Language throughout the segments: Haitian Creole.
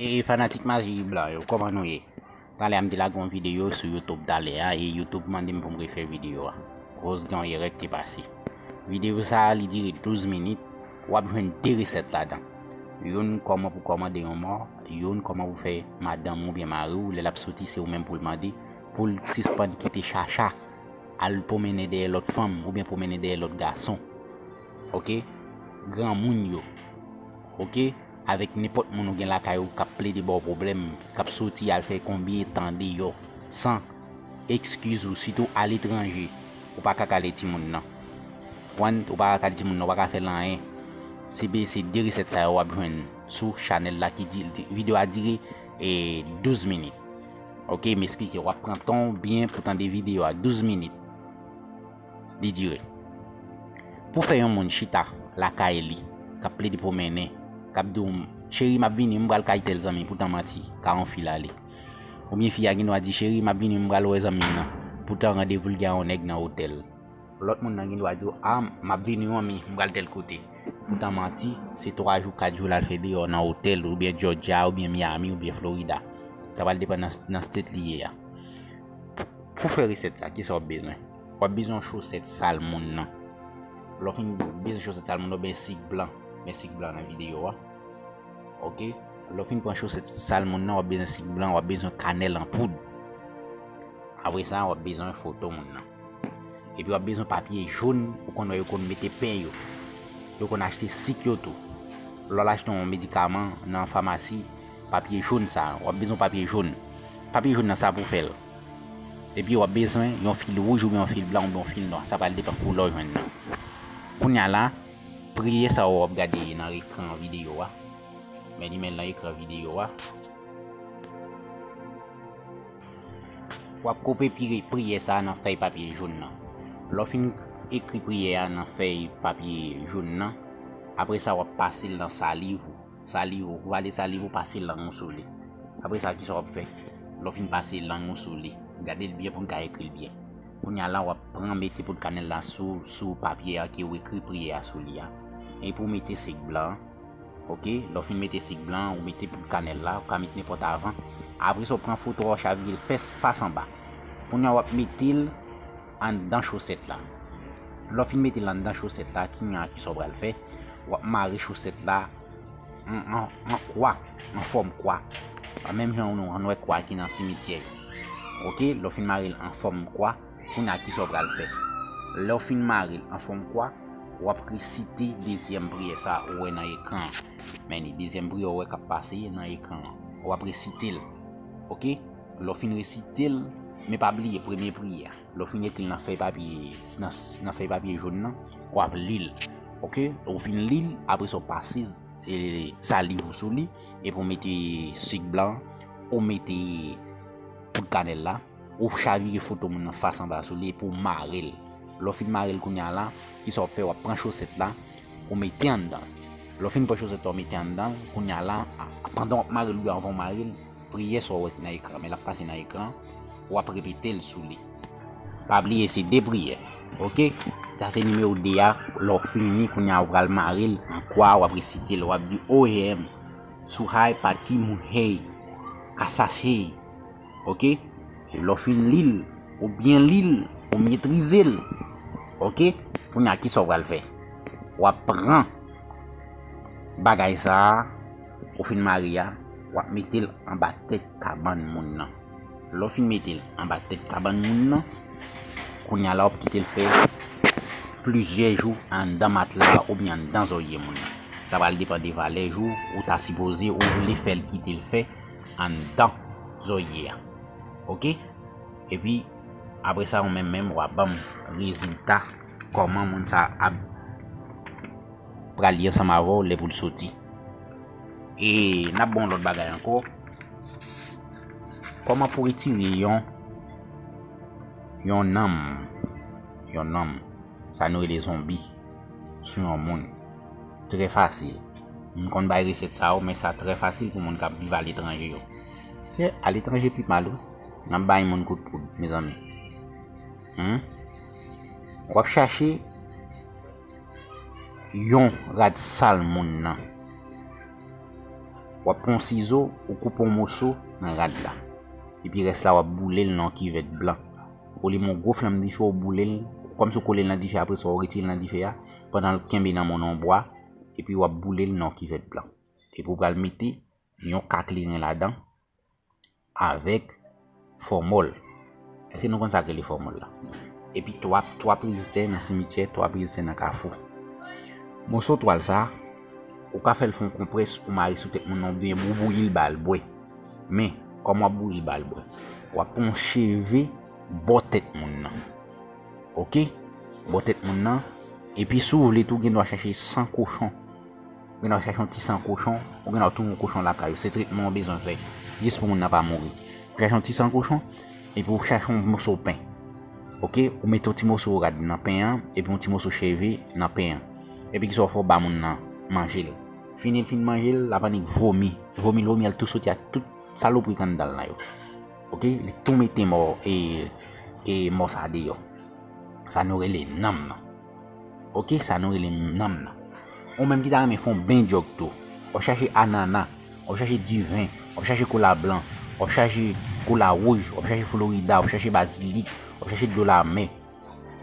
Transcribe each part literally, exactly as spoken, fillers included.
E fanatik maji blan yo, kòman nou ye? Talè a m te lage yon videyo sou YouTube talè a, e YouTube mande m pou m refè videyo a. Koz gen yon erè ki te pase. Videyo sa a, li dire douz minit, w ap jwenn de resèt ladan. Youn kòman pou kòmande yon mò, youn kòman pou fè madanm ou oubyen mari w, lè l ap soti, se ou menm pou l mande, pou l sispann kite chacha al pwomennen dèyè lòt fanm oubyen pwomennen dèyè lòt gason. Oke? Granmoun yo. Oke? Avèk nenpòt moun ou gen lakay ou k ap plede ba w pwoblèm, k ap soti al fè konbyen tan deyò, san eskiz ou, sitou aletranje, ou pa ka kale timoun nan. Konprann? Ou pa ka kale timoun nan, ou pa ka fè l anyen. Se be, se de resèt sa yo w ap jwenn sou chanèl la ki di, videyo a dire, e, douz minit. Oke, m esplike, w ap pran tan w byen pou tande videyo a, douz minit li dire. Pou fè yon moun chita lakay li, k ap plede pwomennen, k ap di w, "Cheri, m ap vini, m pral kay tèl zanmi," poutan manti, ka yon fi l ale. Oubyen fi a gen dwa di, "Cheri, m ap vini, m pral wè zanmi m nan," poutan randevou l gen a yon nèg nan otèl. Lòt moun nan gen dwa di w, "A, m ap vini, wi, m pral tèl kote." Poutan manti, se twa jou, kat jou l al fè deyò nan otèl, oubyen Georgia, oubyen Miami, oubyen Florida. Sa pral depann nan, nan state li ye a. Pou fè resèt sa, kisa w ap bezwen? W ap bezwen yon chosèt sal moun nan. Lè w fin bezwen chosèt sal moun nan, oubyen sik blan. Men sik blan nan videyo a. Oke? Lè w fin pran chosèt sal moun nan, w ap bezwen sik blan, w ap bezwen kanèl an poud. Apre sa, w ap bezwen foto moun nan. Epi w ap bezwen papye jòn, ou konn wè yo konn mete pen yo. Yo konn achte sik yo tou. Lè w al achte yon medikaman nan famasi, papye jòn sa, w ap bezwen papye jòn. Papye jòn nan sa pou fè l. Epi w ap bezwen yon fil wouj oubyen yon fil blan oubyen yon fil nwa. Sa pral depann koulè w jwenn nan. Kounye a la, priyè sa w ap gade nan ekran videyo a. Men li menm nan ekran videyo a. W ap kope pri-, priyè sa a nan fèy papye jòn nan. Lè w fin ekri priyè a nan fèy papye jòn nan, apre sa w ap pase l nan saliv ou. Saliv ou, vale saliv ou, pase lang ou sou li. Apre sa, kisa w ap fè? Lè w fin pase lang ou sou li, gade l byen pou n ka ekri l byen. Kounye a la, w ap pran mete poud kanèl la sou, sou papye a ke w ekri priyè a sou li a. Epi w mete sik blan an. Oke, lè w fin mete sik blan an, ou mete poud kanèl la, ou ka met nenpòt avan. Apre sa, w pran foto a, w chavire l fès, fas anba. Kounye a, w ap mete l anndan chosèt la. Lè w fin mete l anndan chosèt la, kounye a, kisa w pral fè? W ap mare chosèt la an, an, an kwa, an fòm kwa. An menm jan nou, nou wè kwa ki nan simityè yo. Oke, lè w fin mare l an fòm kwa, kounye a kisa w pral fè? Lè w fin mare l an fòm kwa, w ap resite dezyèm priyè sa ou wè nan ekran an. Men li, dezyèm priyè ou wè k ap pase nan ekran an. W ap resite l. Oke? Lè w fin resite l, men pa bliye premye priyè a. Lè w fin ekri l nan fèy papye, nan, nan fèy papye jòn nan, w ap li l. Oke? Ou fin li l, apre sa w pase, e, saliv ou sou li, epi w mete sik blan, ou mete poud kanèl la, ou chavire foto moun nan fas anba sou li, epi w mare l. Lè w fin mare l kounye a la, kisa w ap fè? W ap pran chosèt la, ou mete anndan l. Lè w fin pran chosèt la, ou mete anndan l, kounye a la, a, pandan w ap mare l oubyen anvan w mare l, priyè sa w wè nan ekran, men l ap pase nan ekran, w ap repete l sou li. Pa bliye, se de priyè. Oke? Sa se nimewo de a, lè w fini, kounye a w pral mare l an kwa, w ap resite l, w ap di, "O H M, Suhai Pati Muhei, Kasas Hei." Oke? E lè w fin li l, ou byen li l, ou metrize l. Oke? Kounye a, kisa w pral fè? W ap pran bagay sa a, ou fin mare a, w ap mete l anba tèt kabann moun nan. Lè w fin mete l anba tèt kabann moun nan, kounye a la w ap kite l fè plizyè jou anndan matla a oubyen anndan zòrye moun nan. Sa pral depann de valè jou ou ta sipoze ou vle fè l kite l fè anndan zòrye a. Oke? Epi, apre sa, ou menm menm, w a ban m rezilta kòman moun sa a ap pral ye ansanm avè w lè pou l soti. E n ap ba w lòt bagay ankò. Kòman pou retire yon, yon nanm, yon nanm, sa nou rele zonbi, sou yon moun? Trè fasil. M konn bay resèt sa yo, men sa trè fasil pou moun k ap viv aletranje yo. Se aletranje pi mal, wi. N ap bay moun kout poud, mezanmi. Humm? W ap chache yon rad sal moun nan. W W ap pran yon sizo, ou koupe yon moso nan rad la. Epi rès la, w ap boule l nan yon kivèt blan. Ou limen yon gwo flanm dife, ou boule l, kòmsi w kole l nan dife, apre sa, w retire l nan dife a, pandan l kenbe nan men w nan yon bwa, epi w ap boule l nan yon kivèt blan. Epi w pral mete yon ka kleren ladan, avèk fòmòl. Èske nou konn sa k rele fòmòl la? Epi twa, twa prezistè nan simityè, twa prezistè nan kafou. Moso twal sa, ou ka fè l fè yon konprès, ou mare sou tèt moun nan, oubyen ou bouyi l ba l bwè. Men, kòman w ap bouyi l ba l bwè? W ap pran yon cheve bò tèt moun nan. Oke? Bò tèt moun nan. Epi si w vle tou, gen dwa chache san kochon. Ou gen dwa chache yon ti san kochon, ou gen dwa touye yon kochon lakay ou. Se tretman w bezwen fè, jis pou moun nan pa mouri. Ou chache yon ti san kochon, epi ou chache yon moso pen. Oke? Ou mete yon ti moso rad nan pen an, epi yon ti moso cheve nan pen an. Epi kisa w fè, w ba moun nan manje l. Fini l fin manje l, l ap annik vomi. Vomi l vomi, al tou soti ak tout salopri k anndan l nan yo. Oke? Li tou mete mò, e, e mò sa deyò. Sa nou rele nanm nan. Oke, sa nou rele nanm nan. Ou menm ki ta renmen fè yon ben djòk tou, w ap chache anana, w ap chache diven, w ap chache kola blan, w ap chache kola wouj, w ap chache florida, w ap chache bazilik, w ap chache dlo lamè.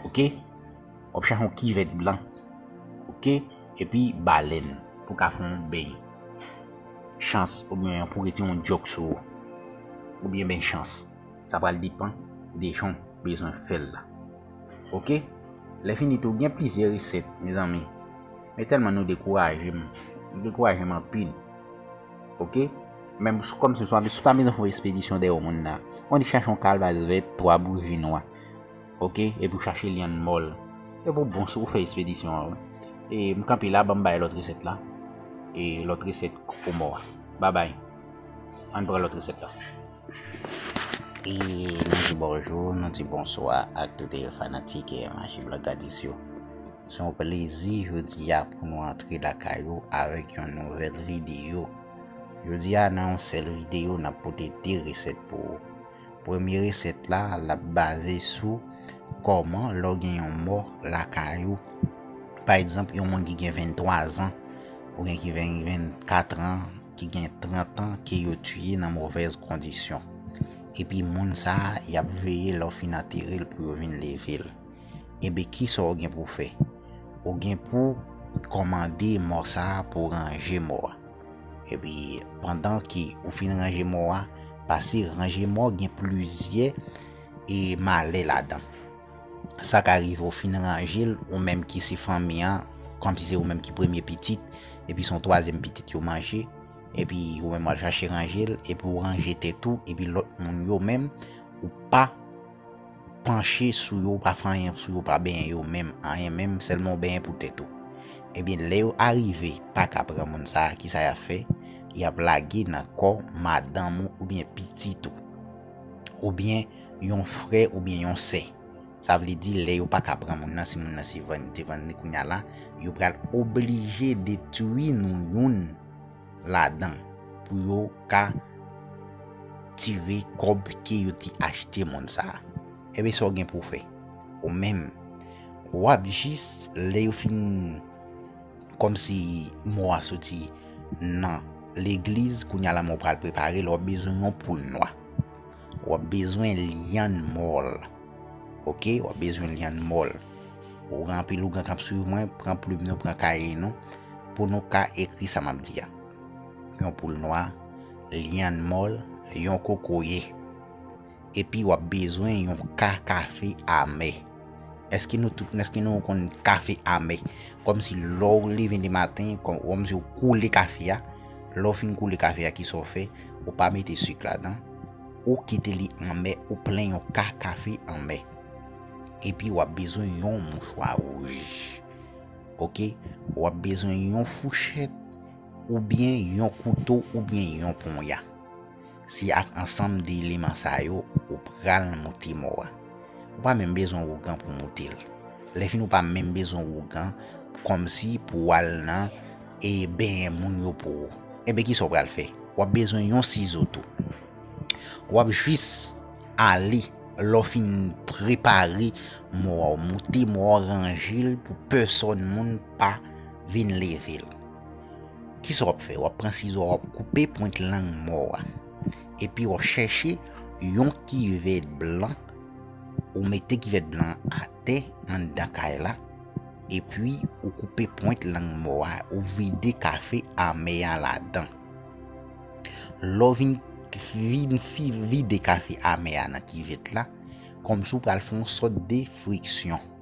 Oke? W ap chache yon kivèt blan. Oke? Epi balèn pou ka fè yon ben. Chans oubyen pou retire yon djòk sou ou. Oubyen ben chans. Sa pral depann de jan w bezwen fè l la. Oke? Lè fini tou, gen plizyè resèt, mezanmi. Men tèlman nou dekouraje m. Nou dekouraje m anpil. Oke? Menm s- kòm se swa, si w ta bezwen fè yon ekspedisyon dèyè yon moun nan, ou annik chache yon kalbas vèt, twa bouji nwa. Oke? Epi w chache lyann mòl. Epi w bon, si w fè ekspedisyon an, wi. E m kanpe la, ban m bay lòt resèt la. E lòt resèt koko mò a. Babay. Ann pran lòt resèt la. E nou di bonjou, nou di bonswa ak tout fanatik Maji Blan Gadis yo. Se yon plezi jodi a pou nou antre lakay ou avèk yon nouvèl videyo. Jodi a, nan yon sèl videyo, n ap pote de resèt pou ou. Premye resèt la, l ap baze sou kòman lè w gen yon mò lakay ou. Pa egzanp, yon moun ki gen venntwa zan, oubyen ki gen vennkat an, ki gen trant an, ke yo tiye nan movèz kondisyon. Epi moun sa a, y ap veye lè w fin antere l pou yo vin leve l. Ebyen, kisa w gen pou w fè? Ou gen pou w kòmande mò sa a pou w ranje mò a. Epi, pandan ke ou fin ranje mò a, paske ranje mò gen plizyè e malè ladan. Sa ka rive ou fin ranje l, ou menm ki se fanmi an, kòmsi se ou menm ki premye pitit, epi se yon twazyèm pitit yo manje, epi ou menm w al chache ranje l, epi ou ranje tèt ou, epi lòt moun yo menm, ou pa panche sou yo, ou pa fè anyen sou yo, ou pa benyen yo menm, anyen menm, sèlman ou benyen pou tèt ou. Ebyen, lè yo arive pa ka pran moun sa a, kisa y ap fè? Y ap lage nan kò madanm ou oubyen pitit ou, oubyen yon frè oubyen yon sè. Sa vle di, lè yo pa ka pran moun nan, si moun nan se vann, te vann li kounya la, yo pral oblije detwi nou youn ladan pou yo ka tire kòb ke yo te achte moun sa a. Ebyen, sa w gen pou w fè? Ou menm, w ap jis, lè yo fin, kòmsi mò a soti nan legliz, kounya la men w pral prepare l, w ap bezwen yon poul nwa. W ap bezwen lyann mòl. Oke, w ap bezwen lyann mòl. Ou gen anpil ougan k ap swiv mwen, pran plim nou, pran kaye nou, pou nou ka ekri sa m ap di a. Yon poul nwa, lyann mòl, yon kokoye. Epi w ap bezwen yon ka kafe amè. Èske nou tout, èske nou konn kafe amè? Kòmsi lè w leve de maten, kòm, kòmsi w koule kafe a. Lè w fin koule kafe a, kisa w fè? Ou pa mete sik ladan. Ou kite li anmè, ou plen yon ka kafe anmè. Epi w ap bezwen yon mouchwa wouj. Oke? W ap bezwen yon fouchèt, oubyen yon kouto, oubyen yon ponya. Se ak ansanm de eleman sa yo, ou pral moute mò a. Ou pa menm bezwen ougan pou moute l. Lè fini, ou pa menm bezwen ougan kòmsi pou w al nan e benyen moun yo pou ou. Ebyen, kisa w pral fè? W ap bezwen yon sizo tou. W ap jis ale, lè w fin prepare mò a, w moute mò a, w ranje l pou pèsòn moun pa vin leve l. Kisa w ap fè? W ap pran sizo a, w ap koupe pwent lang mò a. Epi w ap chèche yon kivèt blan, ou mete kivèt blan an atè anndan kay la, epi ou koupe pwent lang mò a, ou vide kafe amè a ladan. Lè w vin, vin fi-, vide kafe amè a nan kivèt la, kòmsi w pral fè yon sòt de friksyon.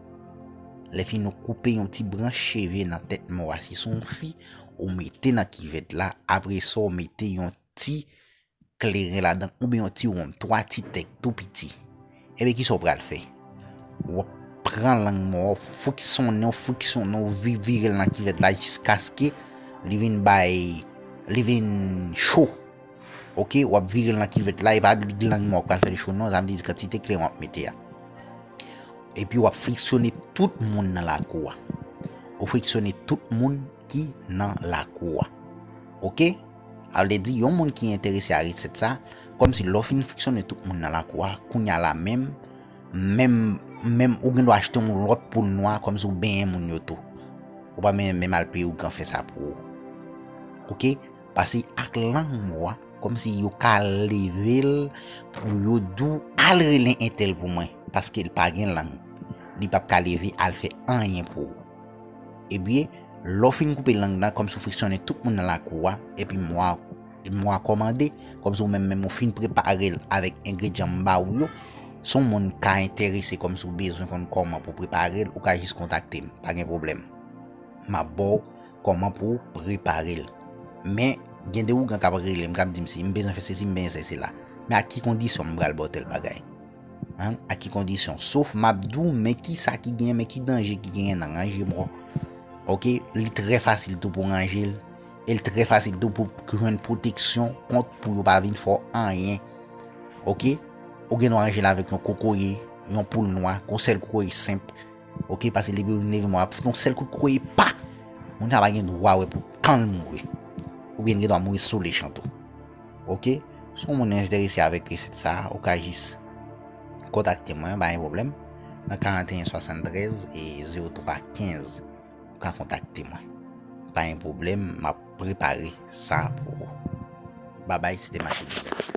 Lè fini ou koupe yon ti branch cheve nan tèt mò a, si se yon fi, ou mete nan kivèt la, apre sa ou mete yon ti kleren ladan oubyen yon ti wonm, twa ti tèk tou piti. Ebyen kisa w pral fè? W ap pran lang mò, w friksonnen, w friksonnen, w vi-, vire l nan kivèt la jiskaske li vin bay, li vin cho. Oke, w ap vire l nan kivèt la, e pa lang mò w pral fè l cho non, sa vle di kantite kleren w ap mete a. Epi w ap friksyone tout moun nan lakou a. Ou friksyone tout moun ki nan lakou a. Oke? Sa vle di, yon moun ki enterese a resèt sa, kòmsi lè w fin friksyone tout moun nan lakou a, kounye a la menm, menm, menm ou gen dwa achte yon lòt poul nwa, kòmsi w benyen moun yo tou. Ou pa menm, menm al peye ougan fè sa pou ou. Oke? Pase ak lang mò a, kòmsi yo ka leve l pou yo di w al rele entèl pou mwen, paske l pa gen lang. Li p ap ka leve al fè anyen pou ou. Ebyen, lè w fin koupe lang nan, kòmsi w friksyone tout moun nan lakou a, epi mò a, mò a kòmande, kòmsi w menm menm ou fin prepare l avèk engredyan m ba ou yo, si yon moun ka enterese, kòmsi w bezwen konn kòman pou prepare l, ou ka jis kontakte m, pa gen pwoblèm. M ap ba w kòman pou w prepare l. Men, gen de ougan k ap rele m, k ap di m si m bezwen fè sesi, m bezwen fè sela. Men a ki kondisyon m pral ba w tèl bagay? Hein? A ki kondisyon? Sof m ap di w, men ki sa ki genyen, men ki danje ki genyen nan ranje mò. Oke? Li trè fasil tou pou ranje l. E li trè fasil tou pou jwenn pwoteksyon kont pou yo pa vin fè w anyen. Oke? Ou gen dwa ranje l avèk yon kokoye, yon poul nwa, yon sèl kokoye senp. Oke, pase depi yo leve mò a, yon sèl kout kokoye, pa! Moun sa pa gen dwa wè pou tan l mouri. Oubyen li gen dwa mouri sou lechan tou. Oke? Si yon moun enterese avèk resèt sa a, ou ka jis kontakte mwen, pa gen pwoblèm. Nan karanteyen swasanntrèz e zewo twa kenz, ou ka kontakte mwen. Pa gen pwoblèm, m ap prepare sa pou ou. Babay, se te Mache Biznis.